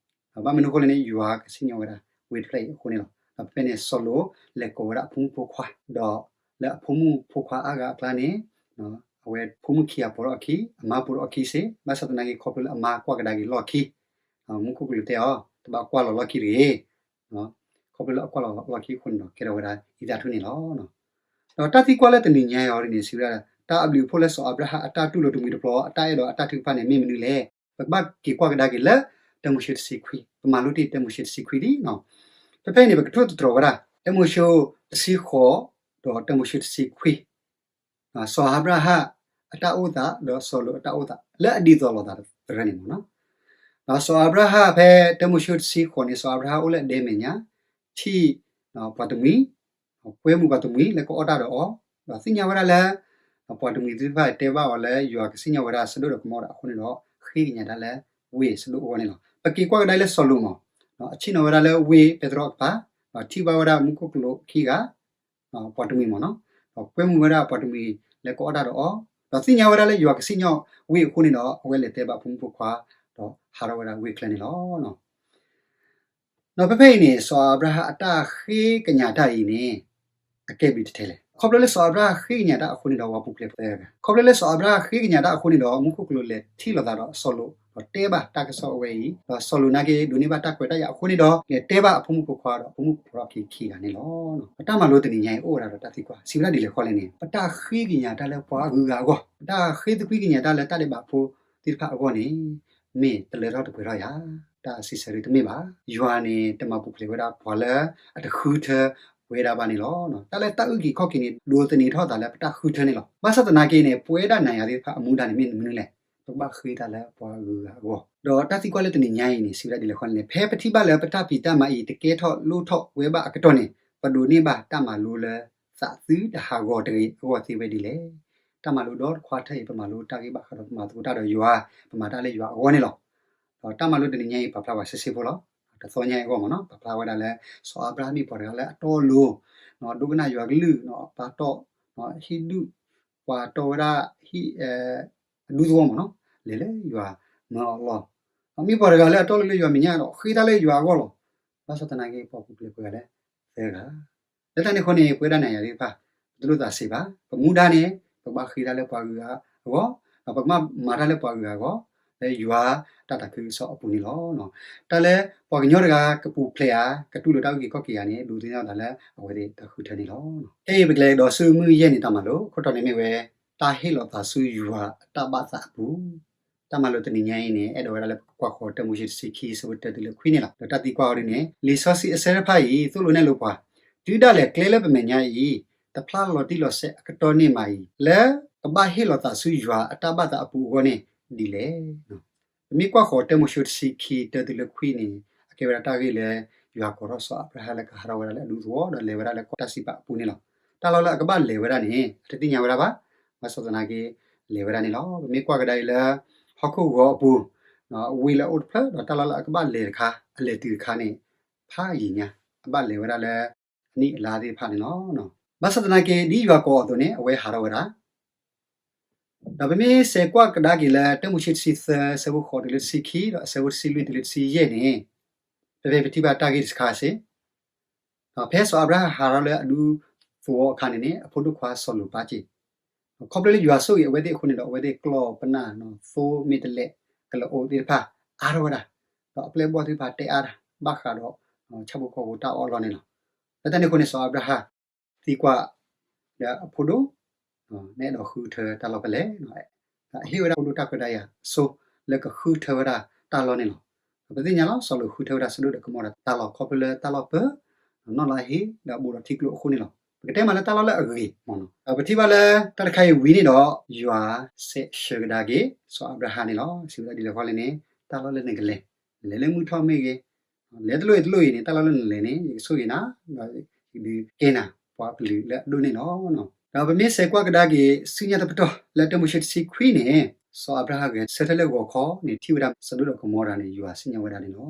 အံၤ ဘၣ်မနုၤအဃိလဲၣ်န့ၣ် ယွၤကစံၣ်ညီၣ်ဝဲဒၣ်ဝ့ၢ်တဖျၢၣ်အံၤအဃိန့ၣ်လီၤ. ဒီးဖဲန့ၣ် စီၤလိာ်လဲၤကိးဝဲဒၣ်အဖိမုၣ်ဖိခွါ, ဒီးလၢအဖိမုၣ်ဖိခွါအါဂၤအကျါန့ၣ် အဝဲဖိမုၣ်ခံဂၤပိာ်ထီၣ်အခံ, အမါပိာ်ထီၣ်အခံစ့ၢ်, ဘၣ်ဆၣ်သနာ်က့ ခီဖျိလၢအမါကွၢ်ကဒါက့ၤလီၢ်ခံ, မူခိၣ်ကလူးတဲအီၤ တဘၣ်ကွၢ်လီၤလီၢ်ခံတဂ့ၤ ခီဖျိလၢအကွၢ်လီၤလီၢ်ခံအဃိန့ၣ်ဒီး ကဲထီၣ်ဝဲဒၣ်အံသၣ်ထူၣ်န့ၣ်လီၤ. ဒီးတၢ်သံကွၢ်လၢတနံၤညါအံၤန့ၣ် စံးဝဲဒၣ် တၢ်အဘျုးအဖှိၣ်လၢစီၤအၤဘြၤဟၣ်အတၢ်တူၢ်လိာ်တမှံၤတပျီၤ အတၢ်အဲၣ်ဒိးအတၢ်ထုကဖၣ်န့ၣ် မ့ၢ်မနုၤလဲၣ်. ပကဘၣ်က့ၤကွၢ်ကဒါက့ၤလၢ တၢမိၤၡ့တဆံခွံ, ပမၤလိတ့ၢ်တၢမိၤၡ့တဆံခွံလံ. ဖဲဖဲအံၤန့ၣ် ပကထိၣ်သတြီၤဝဲဒၣ် တၢမိၤၡ့တဆံဃိး ဒီးတၢမိၤၡ့တဆံခွံ စီၤအၤဘြၤဟၣ်အတၢ်အိၣ်သး ဒီးစီၤလိာ်အတၢ်အိၣ်သး လၢအဒ်သိးလိာ်သးတရၢန့ၣ်မ့ၢ်နီၤ. ဒီးစီၤအၤဘြၤဟၣ်ဖဲတၢမိၤၡ့တဆံဃိးန့ၣ် စီၤအၤဘြၤဟၣ်အိၣ်လၢအဒဲမဲာ်ညါ ထံၣ်ပှၤတမှံၤ, ကွဲမုာ်ပှၤတမှံၤလၢကအီၣ်တၢ်ဒီးအီၤ, ဒီးသ့ၣ်ညါဝဲဒၣ်လၢ ပှၤတမှံၤသ့ၣ်တဖၣ်တဲဘၣ်အီၤလၢ ယွၤကစံၣ်ညီၣ်ဝဲဒၣ်စဒိၣ်ဒီးကမိၤရၤအဃိန့ၣ်ဒီး ဃ့ကညးတၢ်လၢဝ့ၢ်စဒိၣ်အဂီၢ်န့ၣ်လီၤ. ပက့ၤကွၢ်ကဒါလၢစီၤလိာ်မး, အဆ့ၣ်နီၤဝဲဒၣ်လၢဝ့ၢ်ပဲတြီအကပၤ, ဒီးထံၣ်ဘၣ်ဝဲဒၣ်မူခိၣ်ကလူးခံဂၤ ပှၤတမှံၤမ့ၢ်နီၤ, ဒီးကွဲမုာ်ဝဲဒၣ်ပှၤတမှံၤလၢကအီၣ်တၢ်ဒီးအီၤ, ဒီးသ့ၣ်ညါဝဲဒၣ်လၢယွၤကစံၣ်ညီၣ်ဝ့ၢ်အဃိန့ၣ်ဒီး အဝဲလဲၤတဲဘၣ်ဖိမုၣ်ဖိခွါ, ဒီးဟးထီၣ်ဝဲဒၣ်ဝ့ၢ်ချၢန့ၣ်လီၤ. ဒီးဖဲဖဲအံၤန့ၣ် စီၤအၤဘြၤဟၣ်အတၢ်ဃ့ကညးတၢ်အံၤန့ၣ် အကဲဘျုးတထဲလဲၣ်. ခီဖျိလၢစီၤအၤဘြၤဟၣ်ဃ့ကညးတၢ်အဃိန့ၣ်ဒီး ပှၤပူၤဖျဲးပှၤသၢဂၤ. ခီဖျိလၢစီၤအၤဘြၤဟၣ်ဃ့ကညးတၢ်အဃိန့ၣ်ဒီး မူခိၣ်ကလူးလဲၤထံၣ်လိာ်သးဒီးစီၤလိာ် ဒီးတဲဘၣ်တၢ်ကစီၣ်အဝဲအံၤ, ဒီးစီၤလိာ်နာ်က့ ဒိးန့ၢ်ဘၣ်တၢ်ခွဲးတၢ်ယာ်အဃိန့ၣ်ဒီး လဲၤတဲဘၣ်အဖိမုၣ်ဖိခွါဒီးအဖိမုၣ်ဖိခွါခံဂၤန့ၣ်လီၤ. ပတၢ်မၤလိတနံၤညါအံၤ အိၣ်ဝဲဒၣ်ဒီးတၢ်သံကွၢ်, စံးဝဲဒၣ်ဒ်လဲၣ်ဃီလဲၣ်န့ၣ်, ပတၢ်ဃ့ကညးတၢ်လၢပှၤအဂုၤအဂၤအဂီၢ်, ပတၢ်ဃ့သကွံကညးတၢ်လၢတၢ်ဒဲးဘးဖိသ့ၣ်တဖၣ်အဂီၢ်န့ၣ် မ့ၢ်တလၢထီၣ်တပှဲၤထီၣ်ဧါ. တၢ်စံးဆၢဒ်တမ့ၢ်ဘၣ်. ယွၤန့ၣ် တမၤပူၤဖျဲးဝဲဒၣ်ပှၤလၢအတဃုထၢဝဲဒၣ်ဘၣ်န့ၣ်လီၤ. တၢ်လၢတၢ်အုၣ်က့ၤခီၣ်က့ၤန့ၣ် ဒိးသန့ၤထီၣ်သးလၢပတၢ်ဃုထၢန့ၣ်လီၤ. ဘၣ်ဆၣ်သနာ်က့န့ၣ် ပဝဲဒၣ်နၤယၤသ့ၣ်တဖၣ်အမူဒါန့ၣ် မ့ၢ်မနုၤလဲၣ်. ပကဘၣ်ဃ့တၢ်လၢပှၤအဂုၤအဂၤအဂီၢ်. ဒီးတၢ်သံကွၢ်လၢတနံၤညါအံၤန့ၣ် စံးဝဲဒၣ်ဒ်လဲၣ်ဃီလဲၣ်န့ၣ်, ဖဲပထံၣ်ဘၣ်လၢပတၢ်ဖံးတၢ်မၤအံၤ တကဲထီၣ်လိၣ်ထီၣ်ဝဲဘၣ်အကတီၢ်န့ၣ် ပဒိးန့ၢ်ဘၣ်တၢ်မၤလိလၢသးသုတဟးဂီၤတဂ့ၤအဂီၢ်သ့ဝဲဒ်လဲၣ်. တၢ်မၤလိဒီတခွါတခါအံၤ ပမၤလိတၢ်ဂ့ၢ်ဘၣ်ဃးဒီးပမၤသကိးတၢ်ဒီးယွၤ, ပမၤတၢ်လၢယွၤအဂီၢ်န့ၣ်လီၤ. ဒီးတၢ်မၤလိတနံၤညါအံၤ ပာ်ဖျါဝဲဆ့ဆ့ဖိလီၤ. တသီညါအံၤအဂီၢ်မ့ၢ်နီၤ ပာ်ဖျါဝဲဒၣ်လၢ စီၤအၤဘြၤဟၣ်မ့ၢ်ပှၤတဂၤလၢအတီအလိၤ, ဒိကနၣ်ယွၤကလုၢ်, ပာ်တီၢ်, ဟံၣ်ဒူၣ်, ပှၤတီၢ်ဝဲဒၣ်ဟံၣ် အဒူသဝီမ့ၢ်နီၤ, လဲၤလၢယွၤမၢအီၤလီၢ်, မ့ၢ်ပှၤတဂၤလၢအတီအလိၤလၢယွၤမဲာ်ညါဒီး ဃ့တၢ်လၢယွၤအဂီၢ်လီၤ. ဘၣ်ဆၣ်သနာ်က့ ပှၤပူၤဖျဲးပှၤဂၤလၢသၢဂၤ. လၢတၢ်န့ၣ်အဃိန့ၣ် ပဝဲဒၣ်နၤယၤသ့ၣ်တဖၣ် ပတလိၣ်သးဆံးဘၣ်. ပမူဒါန့ၣ် ပကဘၣ်ဃ့တၢ်လၢပှၤဂုၤဂၤအဂီၢ်, ဒီးပကဘၣ်မၤတၢ်လၢပှၤဂုၤဂၤအဂီၢ်, လၢယွၤတၢ်သးခုကစီၣ်အပူၤန့ၣ်လီၤ. တၢ်လၢပှၤကညီတဂၤကပူၤဖျဲးဧါ, ကတူၢ်လိာ်တၢ်အုၣ်က့ၤခီၣ်က့ၤဧါန့ၣ် ဒိးသန့ၤထီၣ်သးလၢအဝဲသ့ၣ်တၢ်ဃုထၢန့ၣ်လီၤ. ခဲအံၤပကလဲၤကဒီးဆူမုၢ်ယဲၢ်နံၤတၢ်မၤလိ, အခိၣ်တီန့ၣ်မ့ၢ်ဝဲ တၢ်ဟ့ၣ်လီၤသးဆူယွၤအတၢ်ဘၣ်သးအပူၤ. တၢ်မၤလိတနံၤညါအံၤန့ၣ် အဲၣ်ဒိးဝဲဒၣ်လၢပကကွၢ်ဃီၤတၢမိၤၡ့တဆံခံ အဆၢဖိတၢတုၤလၢခွံန့ၣ်လီၤ. ဒီးတၢ်သံကွၢ်အီၤဒ်န့ၣ်, လံာ်စီဆှံအဆၢတဖၣ်အံၤ သိၣ်လိနဲၣ်လိပှၤ, တုၤဒၣ်လဲာ်ကျဲလၢပမဲာ်ညါအံၤ တဖျါလီၤတံၢ်လီၤဆဲးအကတီၢ်န့ၣ်မးအံၤ, လၢကဘၣ်ဟ့ၣ်လီၤသးဆူယွၤအတၢ်ဘၣ်သးအပူၤအဂီၢ်န့ၣ်ဒ်လဲၣ်. ပမ့ၢ်ကွၢ်ဃီၤတၢမိၤၡ့တဆံခံ တၢတုၤလၢခွံန့ၣ် အကဲဝဲဒၣ်တၢ်ဂ့ၢ်လၢ ယွၤကိးထီၣ်စီၤအၤဘြၤဟၣ်လၢကဟးထီၣ်ဝဲဒၣ်လၢအဒူသဝီ ဒီးလဲၤဝဲဒၣ်လၢကီၢ်တၢ်စံးပာ်အပူၤန့ၣ်လီၤ. တၢ်လီၢ်လၢအကဘၣ်လဲၤဝဲဒၣ်န့ၣ် အတသ့ၣ်ညါဝဲဒၣ်ဘၣ်, ဘၣ်ဆၣ်သနာ်က့ လဲၤဝဲဒၣ်န့ၣ်လီၤ. ပမ့ၢ်ကွၢ်ကဒါအံၤလၢ ဟီၣ်ခိၣ်ဂီၤအပူၤ ဝ့ၢ်လၢအအိၣ်တဖျၢၣ် ဒီးတၢ်လီၢ်လၢအကဘၣ်လဲၤတခါ အလဲၤတုၤတခါန့ၣ် ဖးယံာ်ညါ အဘၣ်လဲၤဝဲဒၣ်လၢ အနံၣ်အလါသ့ၣ်တဖၣ်န့ၣ်လီၤ. ဘၣ်ဆၣ်သနာ်က့ ဒ်ယွၤကိးအသိးန့ၣ် အဝဲဟးထီၣ်ဝဲဒၣ် ဒီးပမ့ၢ်ဆဲးကွၢ်ကဒါက့ၤလၢ တၢမိၤၡ့တဆံသၢ အဆၢဖိဃိးတုၤလၢတဆံခံ ဒီးအဆၢဖိတဆံလွံၢ်တုၤလၢတဆံယဲၢ်န့ၣ်, ဖဲဖဲပထံၣ်ဘၣ်တၢ်ဂ့ၢ်တခါစ့ၢ်, ဒီးဖဲစီၤအၤဘြၤဟၣ်ဟးထီၣ်လၢအဒူသဝီအခါန့ၣ်န့ၣ် အဖိဒိၣ်ခွါစီၤလိာ်ပၢ်က့ၤ, ခီဖျိလၢယွၤဆိၣ်ဂ့ၤအဝဲသ့ၣ်အဃိန့ၣ်ဒီး အဝဲသ့ၣ်ကျီၢ်ပနၢ် သိမ့ၢ်တလဲး ကလၢအိၣ်သ့ၣ်တဖၣ် အါထီၣ်ဝဲဒၣ်, ဒီးအပျဲၢ်အဘီၣ်သ့ၣ်တဖၣ်တဲအါတၢ် ဘၣ်ဃးဒီး ဆၣ်ဖိကီၢ်ဖိတၢ်အီၣ်အီလီၢ်န့ၣ်လီၤ. လၢတၢ်န့ၣ်အဃိန့ၣ် စီၤအၤဘြၤဟၣ် သံကွၢ်ဒီးအဖိဒိၣ် နအဲၣ်ဒိးဃုထၢတၢ်လီၢ်ဖဲလဲၣ်, ဟ့ၣ်ဝဲဒၣ်ဖိဒိၣ်တၢ်ခွဲးတၢ်ယာ်အစိၤလၢကဃုထၢဝဲဒၣ်တၢ်လီၢ်န့ၣ်လီၤ. ပသ့ၣ်ညါလီၤ စီၤလိာ်ဃုထၢဝဲဒၣ်စဒိၣ်ဒီးကမိရၤတၢ်လီၢ် ခီဖျိလၢတၢ်လီၢ်ပၢၤ နီၢ်လါဟ့ ဒီးဘူးဒီးထံကျိအဃိန့ၣ်လီၤ. ပကတဲမးလၢတၢ်လီၢ်လၢအဂ့ၤမ့ၢ်နီၤ. ဒီးပထံၣ်ဘၣ်လၢတၢ်တခါအံၤဝံၤန့ၣ်ဒီး ယွၤစဲးဆၢကဒါက့ၤ စီၤအၤဘြၤဟၣ်န့ၣ်လီၤ. စံးဝဲဒၣ်ဒ်လဲၣ်ဃီလဲၣ်န့ၣ်, တၢ်လီၢ်လၢနကလဲၤ, နလဲၤလၢမုၢ်ထီၣ်မ့ၢ်ဂ့ၤ, လဲၤတလိၣ်အံၤတလိၣ်အံၤန့ၣ် တၢ်လီၢ်လၢနလဲၤန့ၣ် ယကဆိၣ်ဂ့ၤနၤ, ဒီးယကဒုးကဲနၤ ပှၤကလုာ်လၢအဒိၣ်န့ၢ်လီၤ. ဒီးပမ့ၢ်ဆဲးကွၢ်ကဒါက့ၤ ဆူညါတပတီၢ် လၢတၢမိၤၡ့တဆံခွံန့ၣ်, စီၤအၤဘြၤဟၣ်ဂဲၤဆၢထၢၣ်လၢဂီၤခီန့ၣ် ထံၣ်ဝဲဒၣ်စဒိၣ်ဒီးကမိရၤန့ၣ် ယွၤစံၣ်ညီၣ်ဝဲဒၣ်န့ၣ်လီၤ.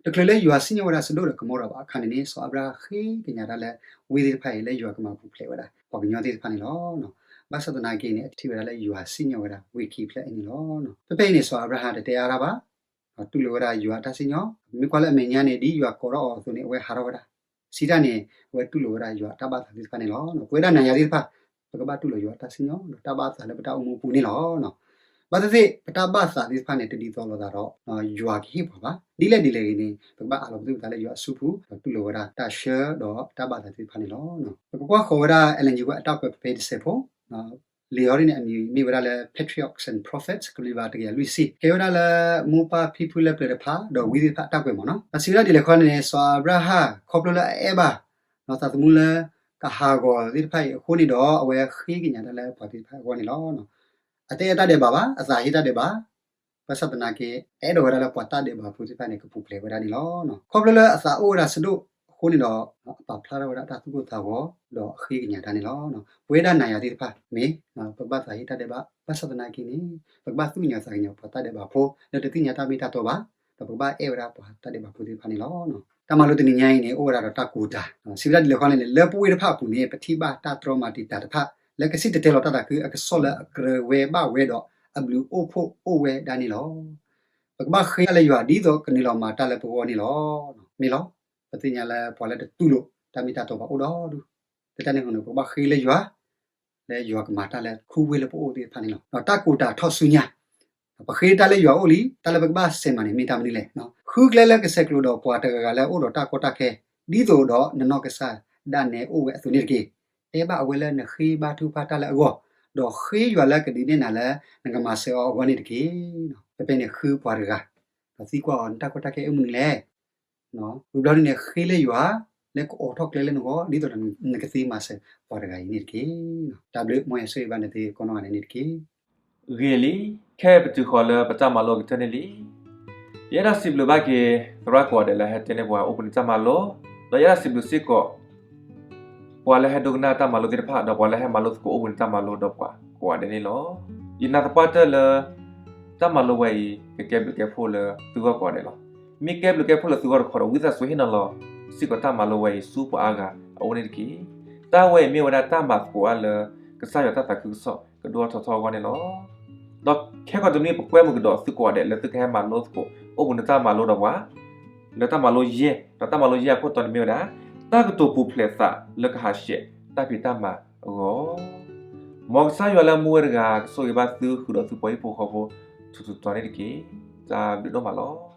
တချုးလၢယွၤစံၣ်ညီၣ်ဝဲဒၣ်စဒိၣ်ဒီးကမိရၤဘၣ်အခါန့ၣ်န့ၣ် စီၤအၤဘြၤဟၣ်ဃ့ကညးတၢ်လၢ ဝ့ၢ်သ့ၣ်တဖၣ်အံၤ လၢယွၤကမၤပူၤဖျဲးဝဲဒၣ် ပှၤကညီသ့ၣ်တဖၣ်န့ၣ်လီၤ. ဘၣ်ဆၣ်သနာ်က့န့ၣ် အထံၣ်ဝဲဒၣ်လၢယွၤစံၣ်ညီၣ်ဝဲဒၣ်ဝ့ၢ်ခံဖျၢၣ်အံၤန့ၣ်လီၤ. ဖဲဖဲအံၤန့ၣ် စီၤအၤဘြၤဟၣ်တတဲအါတၢ်ဘၣ်, တူၢ်လိာ်ဝဲဒၣ်ယွၤအတၢ်စံၣ်ညီၣ်, မ့ၢ်ကွၢ်လၢအမဲာ်ညါန့ၣ် ဒ်ယွၤကိးထီၣ်အီၤအသိးန့ၣ် အဝဲဟးထီၣ်ဝဲဒၣ်, စံးတၢ်န့ၣ် အဝဲတူၢ်လိာ်ဝဲဒၣ်ယွၤအတၢ်ဘၣ်သးသ့ၣ်တဖၣ်န့ၣ်လီၤ. ပဝဲဒၣ်နၤယၤသ့ၣ်တဖၣ် ပကဘၣ်တူၢ်လိာ်ယွၤအတၢ်စံၣ်ညီၣ် ဒီးတၢ်ဘၣ်သးလၢပတၢ်အိၣ်မူအပူၤန့ၣ်လီၤ. ဘၣ်သ့ၣ်သ့ၣ် ပတၢ်ဘၣ်သးသ့ၣ်တဖၣ်န့ၣ် တဒ်သိးလိာ်သးဒီး ယွၤကဟ့ၣ်ပှၤဘၣ်. ဒ်လဲၣ်ဒ်လဲၣ်ဂ့ၤန့ၣ် ပကဘၣ်အးလီၤပသးလၢယွၤအစုပူၤ ဒီးတူၢ်လိာ်ဝဲဒၣ်တၢ်ဆှၢဒီးတၢ်ဘၣ်သးသ့ၣ်တဖၣ်န့ၣ်လီၤ. ပကကွၢ်ဃီၤဝဲဒၣ် Ellen G. White အတၢ်ကွဲးဖဲတစဲးဖိ လံာ်အီၤဒ်န့ၣ် အမံၤမ့ၢ်ဝဲဒၣ်လၢ Patriarchs and Prophets ကဘျံးဘၣ်တကယၤလွံၢ်ဆံ ကဲဝဲဒၣ်လၢ မိၢ်ပၢ်ဖံဖုလၢပျၢၤတဖၣ် ဒီးဝံသ့ၣ်တဖၣ်အတၢ်ကွဲးမ့ၢ်နီၤ. ဒီးစံးဝဲဒၣ်ဒ်လဲၣ်ဃီန့ၣ် စီၤအၤဘြၤဟၣ် ခီဖျိလၢအအဲၣ်ဘၣ် သးသမူလၢ ကဟးဂီၤသ့ၣ်တဖၣ်အံၤအဃိန့ၣ်ဒီး အဝဲဃ့ကညးတၢ်လၢပှၤသ့ၣ်တဖၣ်အဂီၢ်န့ၣ်လီၤ. အတအဲၣ်တၢ်ဒဲးဘးဘၣ်, အသးဟ့တၢ်ဒဲးဘး, ဘၣ်ဆၣ်သနာ်က့ အအဲၣ်ဒိးဝဲဒၣ်လၢပှၤတၢ်ဒဲးဘးဖိသ့ၣ်တဖၣ်န့ၣ် ကပူၤဖျဲးဝဲဒၣ်န့ၣ်လီၤ. ခီဖျိလၢအသးအိၣ်ဝဲဒၣ်စဒိၣ်အဃိန့ၣ်ဒီး အပာ်ဖျါထီၣ်ဝဲဒၣ်တၢ်သူၣ်ကိၢ်သးဂီၤ ဒီးအဃ့ကညးတၢ်န့ၣ်လီၤ. ပဝဲဒၣ်နၤယၤသ့ၣ်တဖၣ် မ့ၢ် ပကဘၣ်သးဟ့တၢ်ဒဲးဘး ဘၣ်ဆၣ်သနာ်က့န့ၣ် ပကဘၣ်သူၣ်ကညီၤသးကညီၤပှၤတၢ်ဒဲးဘးဖိ လၢတသ့ၣ်ညါတၢ်မ့ၢ်တၢ်တီဘၣ်, ဒီးပကဘၣ်အဲၣ်ဝဲဒၣ်ပှၤတၢ်ဒဲးဘးဖိသ့ၣ်တဖၣ်န့ၣ်လီၤ. တၢ်မၤလိတနံၤညါအံၤန့ၣ် အိၣ်ဝဲဒၣ်ဒီးတၢ်ကိးတၢ်, စံးဝဲဒၣ်ဒ်လဲၣ်ဃီန့ၣ် လၢပဝ့ၢ်တဖၣ်အပူၤန့ၣ် ပထံၣ်ဘၣ်တၢ်တြီမၤတံာ်တာ်တဖၣ် လၢကစံၣ်တဲၤတဲလီၤတၢ်သးခုအကစီၣ်လၢအကြၢးဝဲဘၣ်ဝဲဒီး အဘျုးအိၣ်ဖှိၣ်အိၣ်ဝဲဒၣ်န့ၣ်လီၤ. ပကဘၣ်ဃ့တၢ်လၢယွၤဒ်သိးကနုာ်လီၤမၤတၢ်လၢပဂီၢ်န့ၣ်လီၤ. မ့ၢ်လီၤ. ပသ့ၣ်ညါလၢပှၤလၢတတူၢ်လိာ်တၢ်မ့ၢ်တၢ်တီဘၣ်အိၣ်ဒီဒူၣ်, လၢတၢ်န့ၣ်အဃိန့ၣ် ပကဘၣ်ဃ့လၢယွၤ လၢယွၤကမၤတၢ်လၢခူဝ့ၢ်လၢပအိၣ်သ့ၣ်တဖၣ်န့ၣ်လီၤ. ဒီးတၢ်ကူၣ်တၢ်ထီၣ်ဆူညါ, ပဃ့တၢ်လၢယွၤအအိၣ်လံ, တၢ်လၢပကဘၣ်စဲးမၤန့ၣ် မ့ၢ်တၢ်မနုၤလဲၣ်. ဃုကျဲလၢကဆဲးကျိးဒီးပှၤတဂၤဂၤလၢအအိၣ်ဒီးတၢ်ကီတၢ်ခဲ, ဒ်သိးဒီးနနီၢ်ကစၢ်ဒၣ်နဲအိၣ်ဝဲအသိးန့ၣ်တက့ၢ်. တဲဘၣ်အဝဲလၢနဃ့ဘါထုကဖၣ်တၢ်လၢအဂီၢ်, ဒီးဃ့ယွၤလၢကဒုးနဲၣ်နၤလၢနကမၤစၢၤအီၤအဂီၢ်န့ၣ်တက့ၢ်. ဖဲဖဲန့ၣ်ဃုပှၤတဂၤ, ဒီးသံကွၢ်အီၤ နတၢ်ကီတၢ်ခဲအံၤမနုၤလဲၣ်. ဝံၤဘျီဒ်န့ၣ် ဃ့လၢယွၤ လၢကအိးထီၣ်ကျဲလၢနဂီၢ် ဒ်သိးဒီးနကသ့မၤစၢၤပှၤတဂၤအံၤန့ၣ်တက့ၢ်. တၢ်ဘျုး မ်ယွၤဆိၣ်ဂ့ၤဘၣ်နသုကိးနီၢ်ဂၤဒဲးန့ၣ်တက့ၢ်. ဂ့ၤလံ, ခဲအံၤပတုၤဃီၤလၢပတၢ်မၤလိအကတၢၢ်န့ၣ်လံ. ယအဲၣ်ဒိးစံးဘျုးဘၣ်က့ၤ သရၣ်ကိးဂၤဒဲးလၢဟဲတဲန့ၢ်ပှၤအိၣ်ဘှံးနံၤတၢ်မၤလိ, ဒီးယအဲၣ်ဒိးစံးဘျုးစ့ၢ်ကီး ပှၤလၢဟဲဒိကနၣ်တၢ်မၤလိသ့ၣ်တဖၣ် ဒီးပှၤလၢဟဲမၤလိသကိးအိၣ်ဘှံးနံၤတၢ်မၤလိဒီးပှၤကိးဂၤဒဲးန့ၣ်လီၤ. ယနာ်သပှၢ်တၢၢ်လၢ တၢ်မၤလိဝဲအံၤ ကကဲဘျုးကဲဖှိၣ်လၢသုဂီၢ်ကိးဂၤဒဲးလီၤ. မ့ၢ်ကဲဘျုးကဲဖှိၣ်လၢသုဂီၢ်တခီဒီး ဝံသးစူၤဟ့ၣ်နီၤလီၤစ့ၢ်ကီးတၢ်မၤလိဝဲအံၤဆူပှၤအါဂၤအအိၣ်န့ၣ်တက့ၢ်. တၢ်ဝဲအံၤမ့ၢ်ဝဲဒၣ်တၢ်မၤသကိးအါလၢ ကစၢ်ယွၤတၢ်သးခုကစီၣ်ကဒိၣ်ထီၣ်ထီထီၣ်အဂီၢ်န့ၣ်လီၤ. ဒီးခဲကိာ်တနွံ ပကွဲမုာ်ကဒီးသုကိးဂၤဒဲးလၢသုကဟဲမၤလိသကိးအိၣ်ဘှံးနံၤတၢ်မၤလိဒီးပှၤ လၢတၢ်မၤလိယဲၢ်, ဒီးတၢ်မၤလိယဲၢ်အခိၣ်တီန့ၣ်မ့ၢ်ဝဲဒၣ် တၢ်ကတိၤပူၤဖျဲးသးလၢကဟးဆှဲးတၢ်ဖံးတၢ်မၤအဂီၢ်. မ်ကစၢ်ယွၤလၢအမူဝဲတဂၤ ကဆိၣ်ဂ့ၤဘၣ်သုဃုာ်ဒီးသုပှၤဟံၣ်ဖိဃီဖိ ထူးထူးတီၤတီၤန့ၣ်တက့ၢ်. တၢ်ဘျုးဒိၣ်မးလီၤ.